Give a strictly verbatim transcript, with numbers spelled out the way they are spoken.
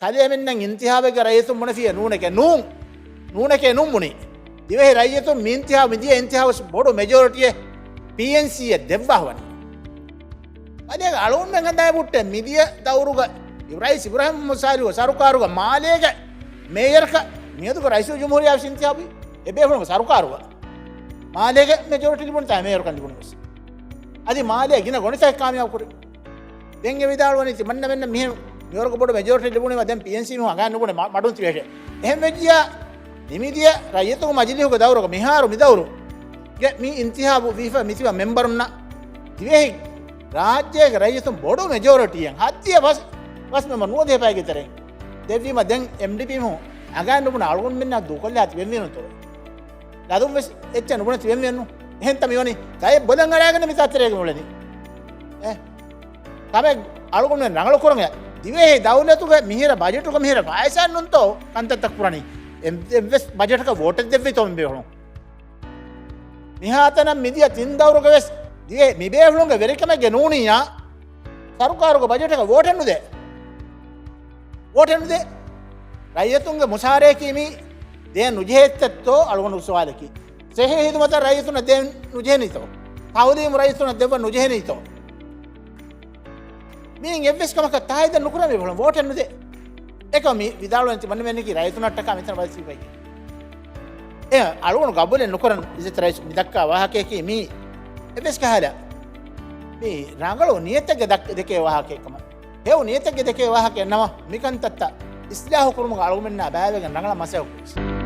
ކަލޭމެންނަށް އިންތިހާބެއްގަ ރައްޔިތުން ބުނެފިއެއް ނޫނެކޭ. ނޫން. ނޫނެކޭ ނޫން ބުނީ. ދިވެހި ރައްޔިތުން މި އިންތިހާބު، މިދިޔަ އިންތިހާބު ބޮޑު މެޖޯރިޓީއެއް ޕީއެންސީއަށް ދެއްވާ ވަނީ. މާލޭގެ އަޅުގަނޑުމެން ހަނދާން ބުއްޓޭ މިދިޔަ ދައުރުގަ ރައީސް އިބްރާހިމް މުހައްމަދު ސާލިހު ސަރުކާރުގަ މާލޭގެ މޭޔަރަކަށް މިއަދުގެ ރައީސުލްޖުމްހޫރިއްޔާ ވެސް އިންތިހާބުވި. އެ ބޭފުޅުންގެ ސަރުކާރުގަ މާލޭގެ މެޖޯރިޓީ ލިބުނުތާ މޭޔަރުކަން ލިބުނު ވެސް. އަދި މާލޭ ގިނަ ގޮނޑިތަކެއް ކާމިޔާބު ކުރި. ދެން އެ ވިދާޅުވަނީ ތިމަންނަމެންނަށް މިހެން މިވަރުގެ ބޮޑު މެޖޯރިޓީ ލިބުނީމަ ދެން ޕީއެންސީ މީހުން އަނގައިން ނުބުނެ މަ-، މަޑުން ތިބޭށޭ. އެހެން ވެއްޖިއްޔާ މިމިދިޔަ ރައްޔިތުންގެ މަޖިލީހުގެ ދައުރުގަ މިހާރު މިދައުރުގެ މި އިންތިހާބު ވީފަ މިތިބަ މެމްބަރުންނަށް ދިވެހި ރާއްޖޭގެ ރައްޔިތުން ބޮޑު މެޖޯރިޓީއެއް ހަތްދިހަ ފަސް، ފަސް މެމްބަރު ނުވަދިހަ ފައިގެ ތެރެއިން ދެއްވީމަ ދެން އެމްޑީޕީ މީހުން އަނގައިން ނުބުނެ އަޅުގަނޑުމެންނާ ދޫކޮށްލާ ތިބެންވީނުތޯ؟ ލަދުން ވެސް އެއްޗެއް ނުބުނެ ތިބެންވެއްނު. އެހެންތަ މިވަނީ؟ ގަޔަށް ބޮލަށް އަރާގެން މިތާ ތެރޭގަ މިއުޅެނީ. އެ. ކަމެއް އަޅުގަނޑުމެން ރަނގަޅު ކުރަން އެ. ދިވެހި ދައުލަތުގެ މިހިރަ ބަޖެޓުގަ މިހިރަ ފައިސާ ނޫންތޯ ކަންތައްތައް ކުރަނީ. އެ-، އެއްވެސް ބަޖެޓަކަށް ވޯޓެއް ދެއްވީތޯ މި ބޭފުޅުން؟ މިހާތަނަށް މިދިޔަ ތިން ދައުރުގަ ވެސް ދިވެ-، މި ބޭފުޅުންގެ ވެރިކަމެއްގެ ނޫނިއްޔާ ސަރުކާރުގެ ބަޖެޓަކަށް ވޯޓެއް ނުދޭ. ވޯޓެއް ނުދޭ. ރައްޔިތުންގެ މުސާރައަކީ މީ ދޭން ނުޖެހޭތައްތޯ އަޅުގަނޑު ސުވާލަކީ. ސިއްހީ ހިދުމަތަށް ރައްޔިތުންނަށް ދޭން ނުޖެހެނީތޯ؟ ތައުލީމު ރައްޔިތުންނަށް ދެއްވަން ނުޖެހެނީތޯ؟ މީން އެއްވެސް ކަމަކަށް ތާއީދެއް ނުކުރާ މި ބޭފުޅުން ވޯޓެއް ނުދޭ. އެކަމް މި ވިދާޅުވަން ތި މަންނަމެންނަކީ ރައްޔިތުންނަށްޓަކާ މިތަނަށް ވަޒީފާއެއް. އެ އަޅުގަނޑު ގަބޫލެއް ނުކުރަން އިއްޒަތް ރައީސް މި ދައްކާ ވާހަކަޔަކީ މީ އެއްވެސް ކަހަލަ މީ ރަނގަޅު ނިޔަތެއްގެ ދައްކ-، ދެކޭ ވާހަކައެއް ކަމަށް. ހެޔޮ ނިޔަތެއްގެ ދެކޭ ވާހަކައެއް ނަމަ، މިކަންތައްތައް އިސްލާހު ކުރުމުގަ އަޅުގަނޑުމެންނާ ބައިވެގެން ރަނގަޅަށް މަސައްކަތް ކުރި.